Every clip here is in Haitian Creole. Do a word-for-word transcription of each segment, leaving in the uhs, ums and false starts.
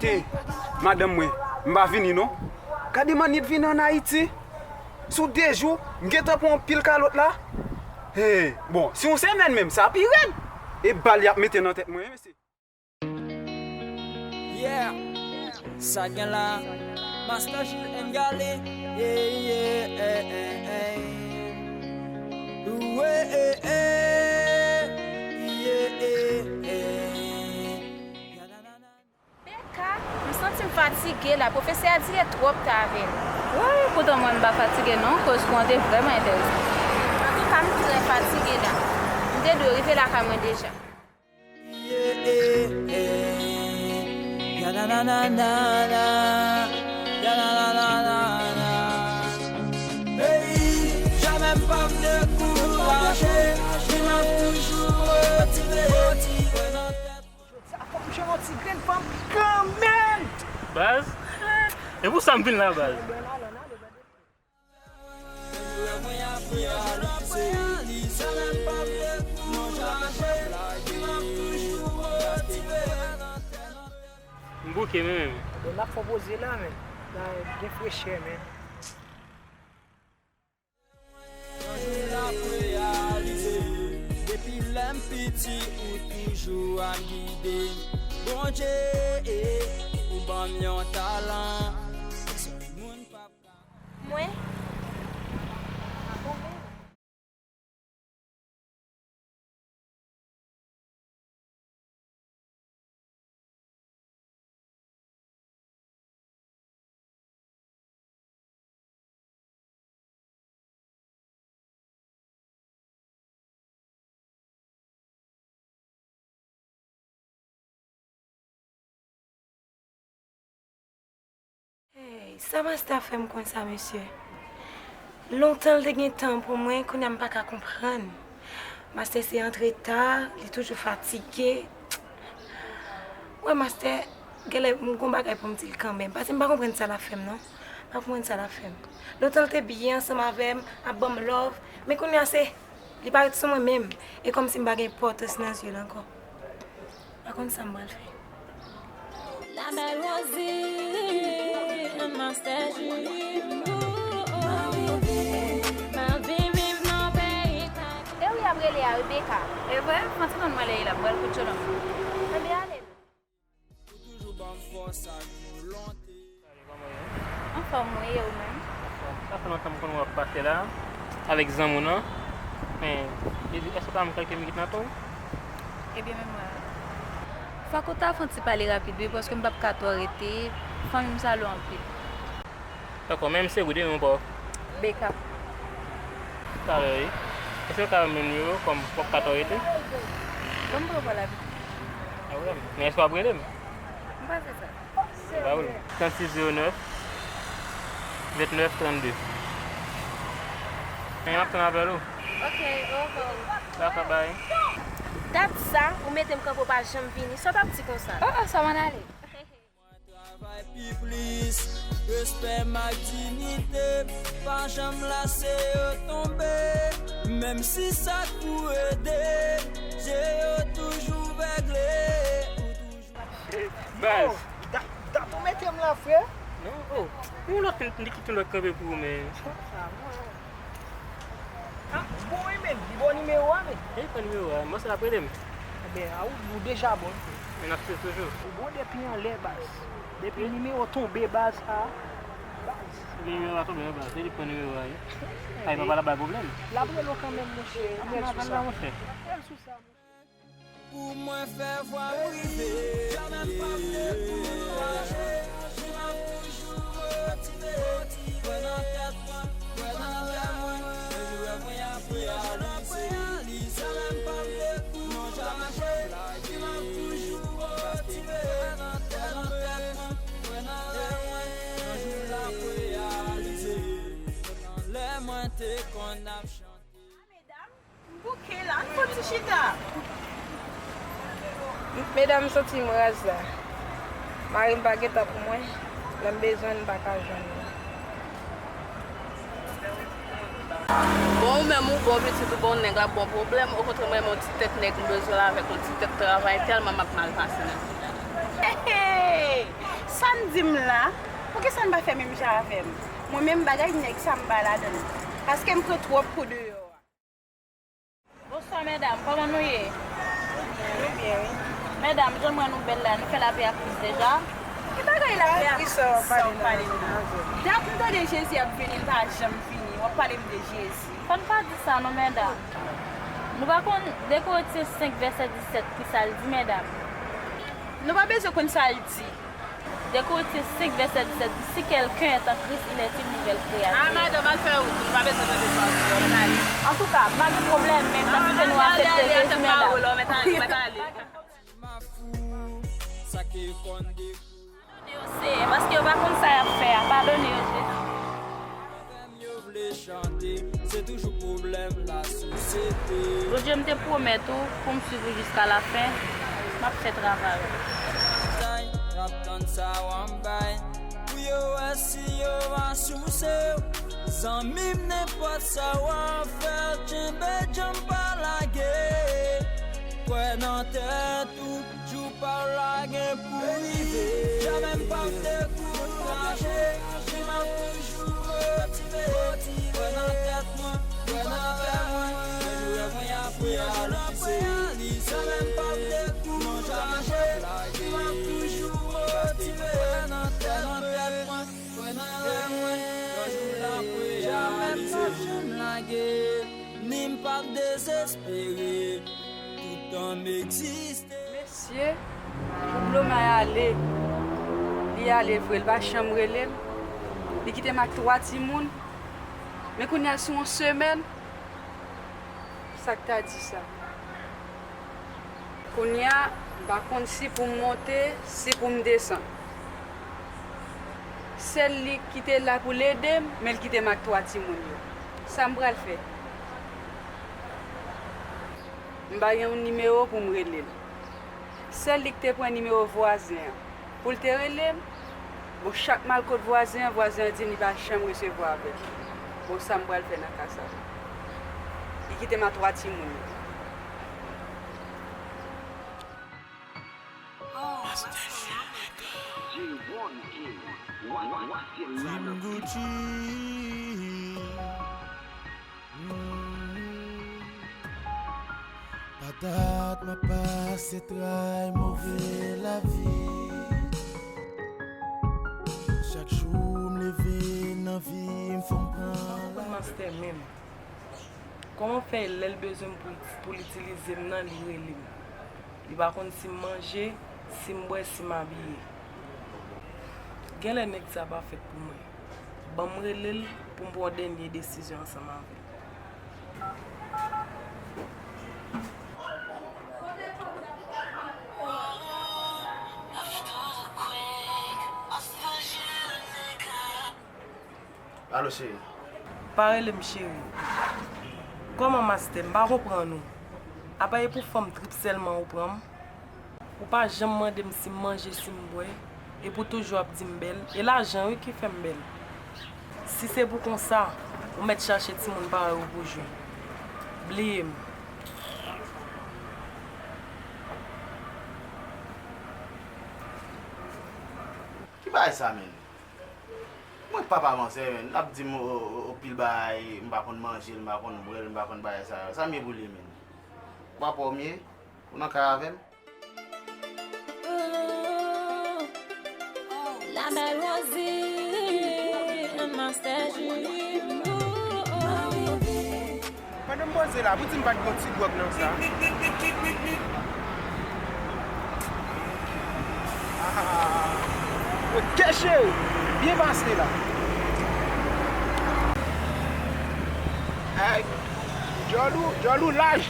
Te, madanm mwen, m pa vini non. Gade mannit vin ann Ayiti. Sou de jou, m gentan pran yon pil kalòt la. Hey, bon, si yon semèn menm, sa pi rèd. E bal y ap mete nan tèt mwen, wi, mesye. Yeah, sa gen la. Master Jules N Gallé. Yeah, yeah, eh, eh, eh. Ouwe, eh, eh. Yeah, eh, eh. Beka, m santi m fatige la. Pwofesè a di l e twòp ta avè l. Woy, poutan mwen m pa fatige non, koz kou an te vrèman enteresan. Antouka, m trè fatige la. M te dwe rive lakay mwen deja. Yeah, eh, eh. Ya na na na na na. Ya na na na na na. Hey, jamè m p ap dekouraje. Wi, m ap toujou motive. Jodi a, fòk m jwenn yon ti grenn fanm kanmenm. Baz, e pou sa m vin la, baz. M bouke, men, men. Bon, n ap fè poze la, men. La, gen frechè, men. Yon jou l ap reyalize. Depi lè m piti, ou toujou ap gide m. Bondye, eh, ou ban m yon talan. Pèsonn moun p ap ka. Mwen. Hey, sa masta fè m konsa, mesye? Lontan l te gen tan pou mwen, kounye a m pa ka konprann. Masta se antre ta, li toujou fatige. Wè, masta, genlè m gon bagay pou m di l kanmenm, paske m pa konprann sa l ap fè m, non. M pa konprann sa l ap fè m. Lontan l te byen ansanm avè m, ap ban m love, men kounye a se Li parèt sou mwen menm, e kòmsi m pa gen enpòtans nan zye l ankò. M pa konn sa m pral fè. La belle Rosie, master Jules. Ma vie viv nan peyi Kay. E wi, y ap rele a Rebecca. E vre? Fè yon ti tann mwen lè l ap pral kout djòlòm. Enben, ale. Ou toujou ban m fòs ak volonte. Anfòm wi, e ou menm? Sa fè lontan m konn wè w ap pase la avèk zanmi w nan. Men, li di, èske w ka ban m kèlke minit nan tan w? Ebyen, men mwen. Fòk ou ta fè yon ti pale rapid wi, paske m p ap ka twò rete. Fanmi m salye w anpil. Dakò, men m se Rudy, men ou pa Beka. Talè, wi. Èske w ka ban m nimewo w kòm w p ap ka twò rete? Ban m pran pòl la pito. Pa pwoblèm. Men èske w ap rele m? M panse sa. Ba w li. Trannsis zewo nèf, vennèf trannde. Men m ap tann apèl ou. Ok, au revoir. Dakò, bye. Dat sa, ou mete m kanpe, ou pa janm vini. Sa w t ap di konsa? Oh, oh, sa w ann ale? Mwen travay pi plis, respè m ak diyite, pa janm lase yo tonbe, menm si sa k pou ede, je yo toujou vègle, ou toujou. Baz. Oh, dat, dat ou mete m la, frè? Non, oh, yon lòt, li kite yon lòt kanpe pou ou, men. Sa, mwen. Ah, bon, wi, men, li ba w nimewo a, men. Li pran nimewo a, mwen se l ap rele m. Enben, a ou, ou deja bon. Men n ap swiv toujou. Ou bon depi anlè, baz. Depi nimewo tonbe, baz, a, baz. Nimewo a tonbe, baz. Se li pran nimewo a, wi. Ay, papa la bay pwoblèm. L ap rele w kanmenm, monchè. Rele l sou sa. Rele l sou sa, monchè. Pou mwen fè vwa m rive. Jamè m p ap dekouraje. Wi, m ap toujou motive. Kwè nan tèt mwen, kwè nan rèv mwen. Yon jou rèv mwen ap reyalize. Jamè m p ap dekouraje. Wi, m ap toujou motive. Kwè nan tèt mwen, kwè nan rèv mwen. Yon jou l ap reyalize. Anlè mwen te konn ap chante. M bouke la, ann fè yon ti chita. Medam, m santi m raz la. Mari m pa gen tan pou mwen. Lè m bezwen l, m pa ka jwenn li. Bon, ou menm ou bon pitit, ou bon nèg la, bon pwoblèm. Okontrè, mwen menm yon ti tèt nèg m bezwen la avèk yon ti tèt travay, tèlman m ap mal pase nan vi la. Hey, hey! Sa n di m la, poukisa n pa fè menm jan avè m? Mwen menm bagay nèg sa m pa ladan l. Paske m pran twòp kou deyò a. Bonswa medam, kòman nou ye? Nou byen, wi. Medam, jan m wè nou bèl la, nou fè lapè ak Kris deja? Ki bagay lapè ak Kris sa w ap pale la? Sa w pale la? Dat m tande Jezi ap vini, l pa janm vini. W ap pale m de Jezi. Fò n pa di sa non, medam. Nou pa konn de Korinti senk vèsè disèt ki sa l di, medam? Nou pa bezwen konn sa l di. De Korinti senk vèsè disèt di, si quelqu'un est en Christ, il est une nouvelle créature. Ah, madanm, al fè wout ou, nou pa bezwen tande sa w di yo, mèt ale. Antouka, m pa gen pwoblèm, men m ta swete nou aksepte Jezi, medam. Mèt ale, mèt ale. Padone yo, Seyè, paske yo pa konn sa y ap fè a. Padone yo, Jezi. Yo vle chante, se toujou pwoblèm lasosyete. Bondye, m te pwomèt ou pou m swiv ou jiska lafen, m ap fè travay ou. Sa y ap tann sa w ap bay, pou yo wè si yo va souse w. Zanmi m, nenpòt sa w ap fè, tchenbe djanm pa lage. Kwè nan tèt ou. Jou pa w la gen pou rive. Jamè m p ap dekouraje. Wi, m ap toujou motive. Kwè nan tèt mwen, kwè nan rèv mwen. Kwè nan rèv mwen ap reyalize. Jamè m p ap dekouraje. Wi, m ap toujou motive. Kwè nan tèt mwen, kwè nan rèv mwen. Yon jou l ap reyalize. Jamè m p ap janm lage. Ni m p ap dezespere. Toutan m egziste. Mesye, pou Blomay ale, li ale vre, li pa janm rele m. Li kite m ak twa timoun. Men kounye a l sou yon semèn. Sa k ta di sa? Kounye a, m pa konn si pou m monte, si pou m desann. Sèl li ki te la pou l ede m, men l kite m ak twa timoun yo. Sa m pral fè? M pa gen yon nimewo pou m rele l. Sèl li ki te pran nimewo vwazen an pou l te rele m. Bon, chak m al kot vwazen an, vwazen an di m li pa janm resevwa apèl. Bon, sa m pral fè nan ka sa? Li kite m ak twa timoun yo. Team Gucci. Mm. Pa dat m ap pase tray move lavi. Chak jou m leve nan vi m fò m pran. M pa konprann mastè menm. Kòman fè lè l bezwen m pou, pou l itilize m nan, li rele m? Li pa konn si m manje, si m bwè, si m abiye. Genlè nèg sa pa fèt pou mwen. Ban m rele l pou m pran yon dènye desizyon ansanm avè l. Alo, cheri. Pa rele m cheri. Kòman, mastè? M pa konprann ou. Apa e pou fanm trip sèlman ou pran m? Ou pa janm mande m si m manje, si m bwè, epi w toujou ap di m bèl. E lajan, wi, ki fè m bèl. Si se pou konsa, ou mèt chache timoun parèy ou pou jwenn. Bliye m. Ki bagay sa, menn? Mwen papa manzè, menn. L ap di m, o, o, o, pil bagay, m pa konn manje l, m pa konn bwè l, m pa konn bagay sa yo. Sa m ye pou li, menn? Ou pa pa w m ye? Ou nan kay avè m? La belle Rosie, Master J. Pandan m poze la, pou di m pa t gen yon ti gwòg nan sa. Ah, ok, cheri. Byen pase la. Ay, djòl ou, djòl ou laj.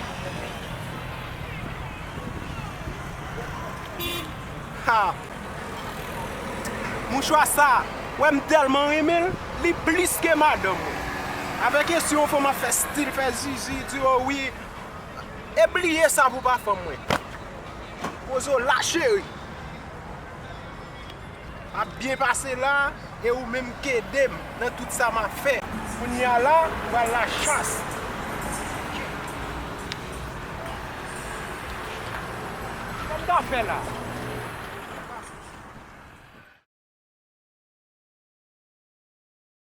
Ha! Mouchwa sa, wè m tèlman renmen l, li plis ke madanm mwen. Avè kesyon yon fanm ap fè stil, fè zizi, di, o wi, e bliye sa pou pa fanm mwen. Poze w la, cheri. M ap byen pase la, e ou menm k ede m nan tout sa m ap fè. Kounye a la, m pral lachas. Sa m ta fè la?